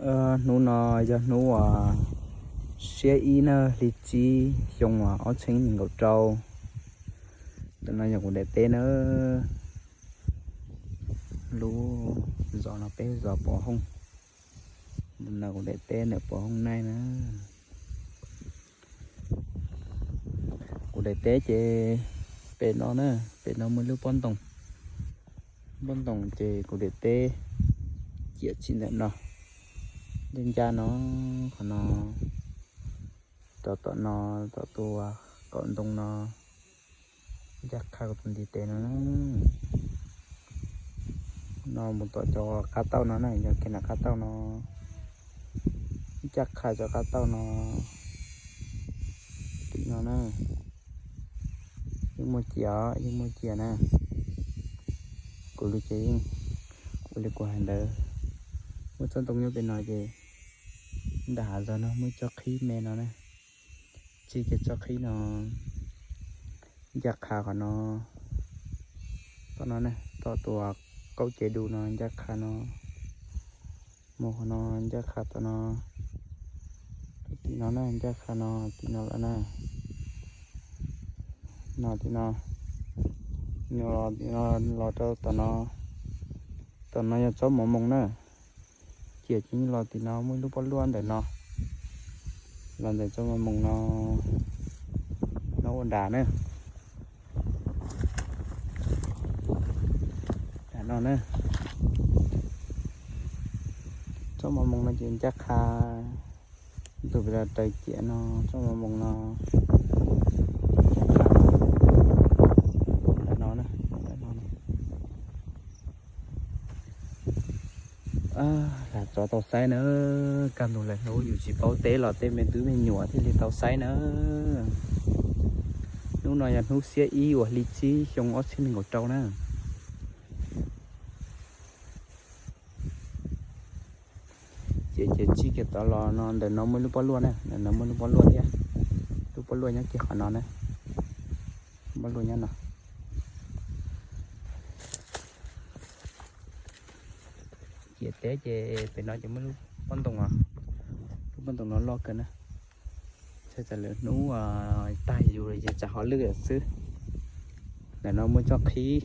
Hnub no yog hnub uas xiab ib na, hli tsib xyoo uas ob txhiab nees nkaum rau. Ntawm no yog kuv daim teb na. Lub zos no peb zos Pov Hooj. Ntawm no kuv daim teb ntawm Pov Hooj Naij na. Kuv daim teb ces pem no na, pem no muaj lub pob ntoos. Pob ntoos ces kuv daim teb ciam tsis ntawm no. Ncaj ncaj no, qhov no, tom tom no, tom tus kaum ntoo no, ncaj qha kuv tus ntiv tes no. No mus tom cov qab tauj no na, yog kiag nram qab tauj no, ncaj qha cov qab tauj no. Tim no na, yeej muaj cia os, yeej muaj cia na. Kuv li ces yeej ua li kuv hais ntawd, muaj tsob ntoo nyob pem no ces nram hav zoov no muaj tsob qhib me no na. Tsij kiag tsob qhib no, ncaj qha qhov no, tom no na, tom tus kaub cev du no ncaj qha no, mus qhov no ncaj qha tom no, tim no na ncaj qha no, tim no lawm na. No tim no, no los tim no, los rau tom no, tom no yog tsob mov moos na. Cia ces los tim no muaj ib lub pob luaj ntawm no, los ntawm tsob mov moos no, no ua nrad na. Nram no na, tsob mov moos no ces ncaj qha, tus pem los raws ciam no, tsob mov moos no, ncaj qha nram no na, nram no na. Lam tso tau saib na, kaj ntug lawm hnub yus tsis paub teb los tej me tub me nyuam thiaj li tau saib na. Hnub no yog hnub xiab ib uas hli tsib xyoo ob txhiab nees nkaum rau na. Ces ces tsij kiag tod los no, ntawm no muaj lub pob luaj na, ntawm no muaj lub pob luaj thiab, lub pob luaj nyob kiag qhov no na, pob luaj nyob no. Ciam teb ces pem no ces muaj lub pob ntoos, lub pob ntoos no loj kawg na. Txhais txog lawm hnub tag yus ces tsam hov lwj lawm xwb. Ntawm no muaj tsob qhib,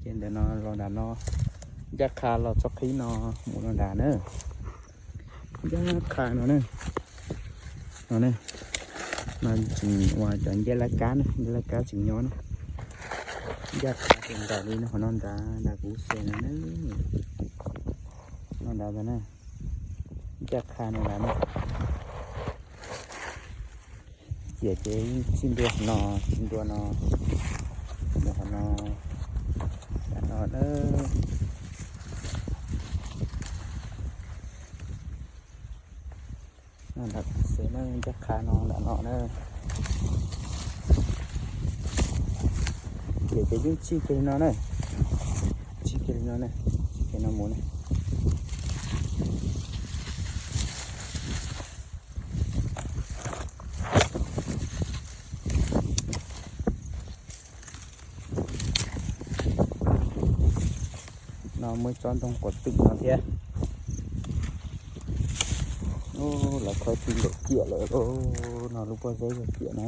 ces ntawm no los nram no, ncaj qha los tsob qhib no, mus no nrad na. Ncaj qha no na, no na, no tseem uas cov nceb laj kab na, nceb laj kab tseem nyob na. Ncaj qha ces nram li no, qhov no nrad, nrad kuv xes no na, no nrad ntag na. Ncaj qha no nrad na. Ciam ces yeej tsij ntua no, tsij ntua no, mus qhov no, nram no na. No nram xes na, ncaj qha no nram no na. Ciam ces yeej tsij kiag li no na, tsij kiag li no na, tsij kiag no mus na. No muaj tsob ntoo quav twm no thiab. Lawv khawb tsis nkaum ciam lawm, no lub pob zeb yog ciam na.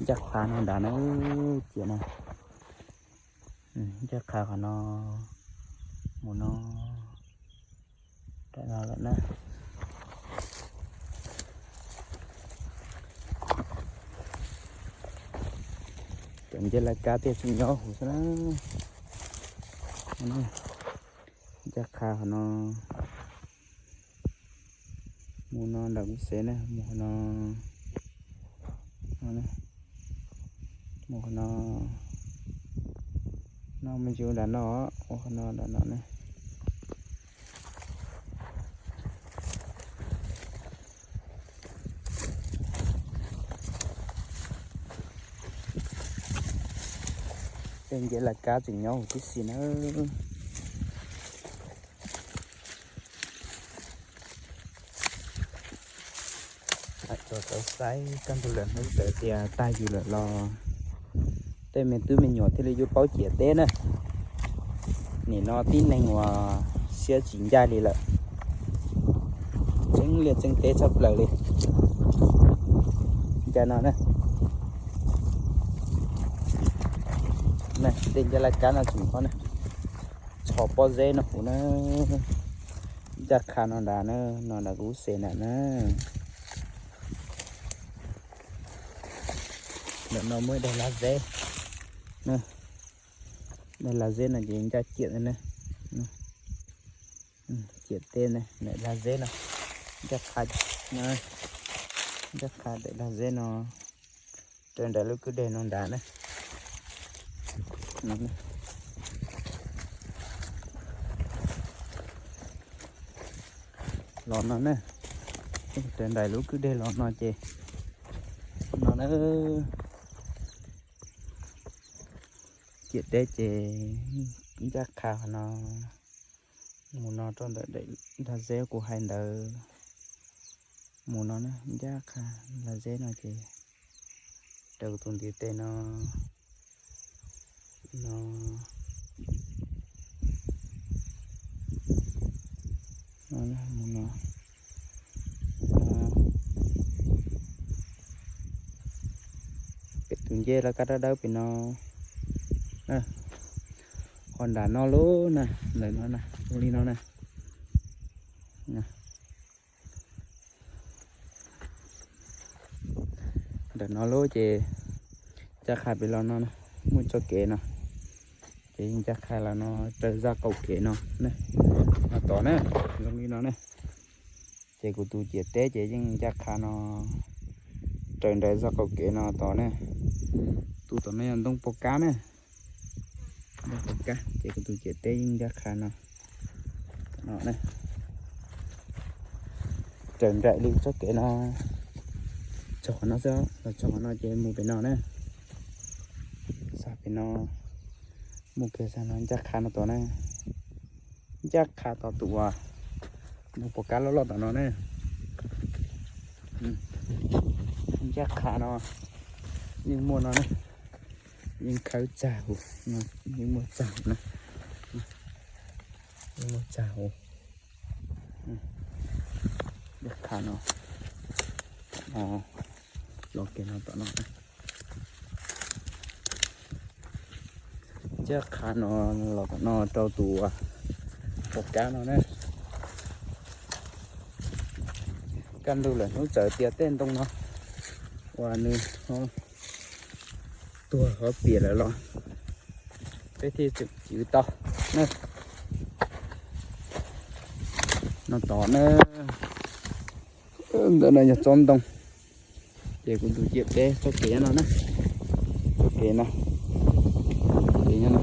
Ncaj qha no nrad na, ciam na. Ncaj qha qhov no, mus no, nram no lawm na. Cov nceb laj kab thiaj tsis nyob hauv xwb na. Ncaj qha qhov no, mus no nram kuv xes na, mus qhov no, mus qhov no, no me ntsis ua nram no, ua qhov no nram no na. Tej nceb laj kab tseem nyob huv tib si na. Tso tau saib kaj ntug lawm hnub tawm tias tag yus lawm los tej me tub me nyuam thiaj li yuav paub ciam teb na. Nim no tib neeg uas Siab tsis ncaj li lawm. Tseeb liaj tseeb teb tshaj plaws li. Ncaj no na. Tej ncaj laj kab no tseem qhov na. Txhos pob zeb no kuv na. Ncaj qha no nrad na, no nrad kuv xes nram na. Ntawm no muaj ib daim lag zeb. Daim lag zeb no ces ncaj ciam na. Ciam teb na, daim lag zeb no. Ncaj qha, ncaj qha daim lag zeb no raws nraim lub kwj deg no nrad na. Los no na, raws nraim lub kwj deg los no ces no na. Ciam teb ces ncaj qha qhov no, mus no rau ntawm daim lag zeb kuv hais ntawd. Mus no na, ncaj qha lag zeb no ces raws tus ntiv tes no, no, no, mus no. Pem tus ncej laj kab dawb dawb pem no. Ho nram no lauj na, ntawm no na, ua li no na. Ntawm no lauj ces ncaj qha pem los no, muaj txoj kev no, ces yeej ncaj qha los no raws zaj qaum kev no, no tod na, zoo li no na. Ces kuv tus ciam teb ces yeej ncaj qha no raws nraim zaj qaum kev no tod na. Tus tom no yog ntoo pos kab na. Ntoo pos kab ces kuv tus ciam teb yeej ncaj qha no. Raws nraim li txoj kev no, txog qhov no xwb, los txog qhov no ces mus pem no na. Xag pem no, mus kiag xag no ncaj qha no tod na. Ncaj qha tod tus uas ntoo pos kab loj loj tom no na. Ncaj qha no yeej muaj no na. Yeej khawb tsag huv, yeej muaj tsag huv na. Yeej muaj tsag huv. Ncaj qha no, los kiag no tom no. Ncaj qha no los tom no rau tus uas pos kab no na. Kaj ntug lawm hnub txawm tias tej ntoo no uas nws tuag hov piam lawm los peb thiaj tseem cwv tau na. No tod na, ntawm no yog tsob ntoo. Ces kuv tus ciam teb txoj kev no na, txoj kev no, ces no,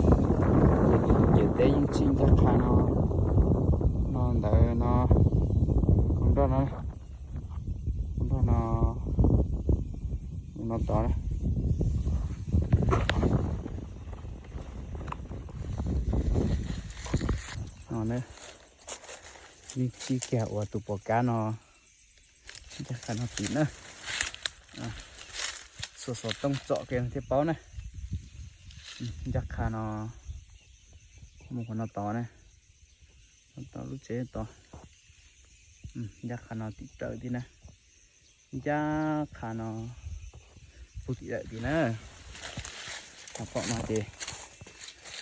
ces kuv tus ciam teb yeej tsim ncaj qha no, no ntawd no, mus nroj no, mus nroj no, mus no tod na. No na, yeej tsim kiag uas tus pos kab no ncaj qha no tim na. Xuas xov tooj tsom kiag thiaj paub na. Ncaj qha no mus qhov no tod na, tod lub tsev tod. Ncaj qha no tim rawm tim na, ncaj qha no puag tim rawm tim na. Qhov pom no ces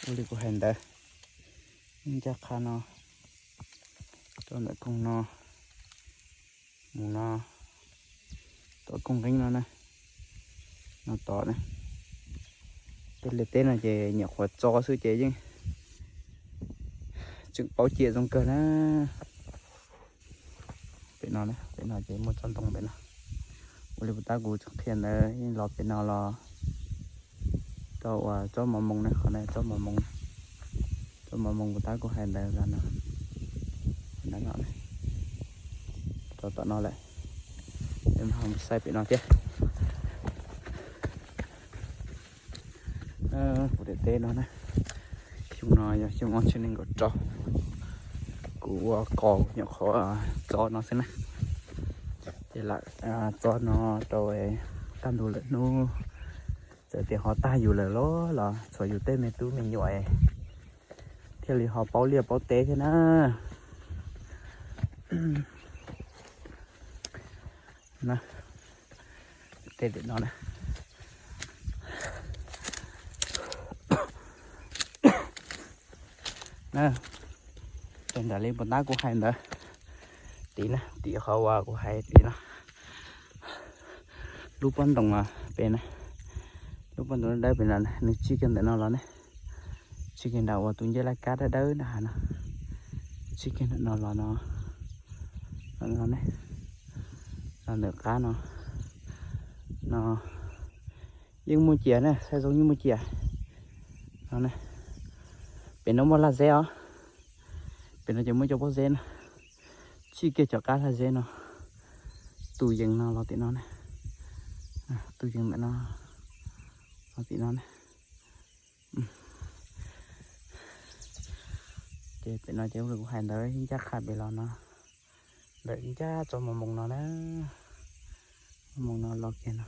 ua li kuv hais ntawd, ncaj qha no rau ntawm koog no, mus no, tom koog nqeeb no na, no tod na. Tej liaj teb no ces nyuam qhuav tso xwb ces yeej tseem paub ciam zoo kawg na. Pem no, pem no ces muaj tsob ntoo pem no. Ua li puas tab kuv qhia ntawd yeej los pem no los rau uas tsob mos moos na, qhov no tsob mos moos, tsob mos moos puas tab kuv hais ntawd los no, no, rau tom no lawm. Mus saib pem no thiab. Kuv daim teb no na, xyoo no yog xyoo ob txhiab nees nkaum rau. Kuv ua qos nyuam qhuav txo no xwb na. Ces lam txo no rau kaj ntug lawm hnub txawm tias ho tag yus lawm los los txhua yus tej me tub me nyuam thiaj li ho paub liaj paub teb thiab na. Tej tim no na. Raws nraim li puas tab kuv hais ntawd, tim na, tim qhov uas kuv hais tim no, lub pob ntoo pem na, lub pob ntoo dawb pem no, nws tsig kiag ntawm no los ne, tsig kiag nram uas tus ncej laj kab dawb dawb na has no, tsig kiag ntawm no los no, no ne, los ntawm qab no, no yeej muaj cias na, saib zoo yeej muaj cias no ne. Pem no muaj laj zeb os, pem no ces muaj cov pob zeb na, tsig kiag cov qab laj zeb no, tus yees no los tim no ne, tus yees ntawm no los tim no ne. Ces pem no ces kuv hais ntawd ncaj qha pem los no, ntawm ncaj tso mus moos no na, moos no los kiag no,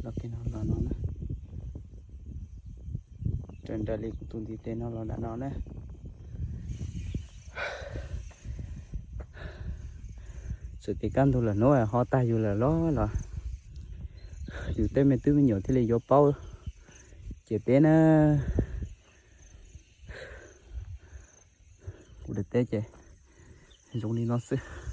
los kiag no los no na. Raws nraim li kuv tus ntiv tes no los nram no na. Txawm tias kaj ntug lawm hnub ho tag yus lawm los los, yus tej me tub me nyuam thiaj li yuav paub. Ces peb na, kuv daim teb ces zoo li no xwb.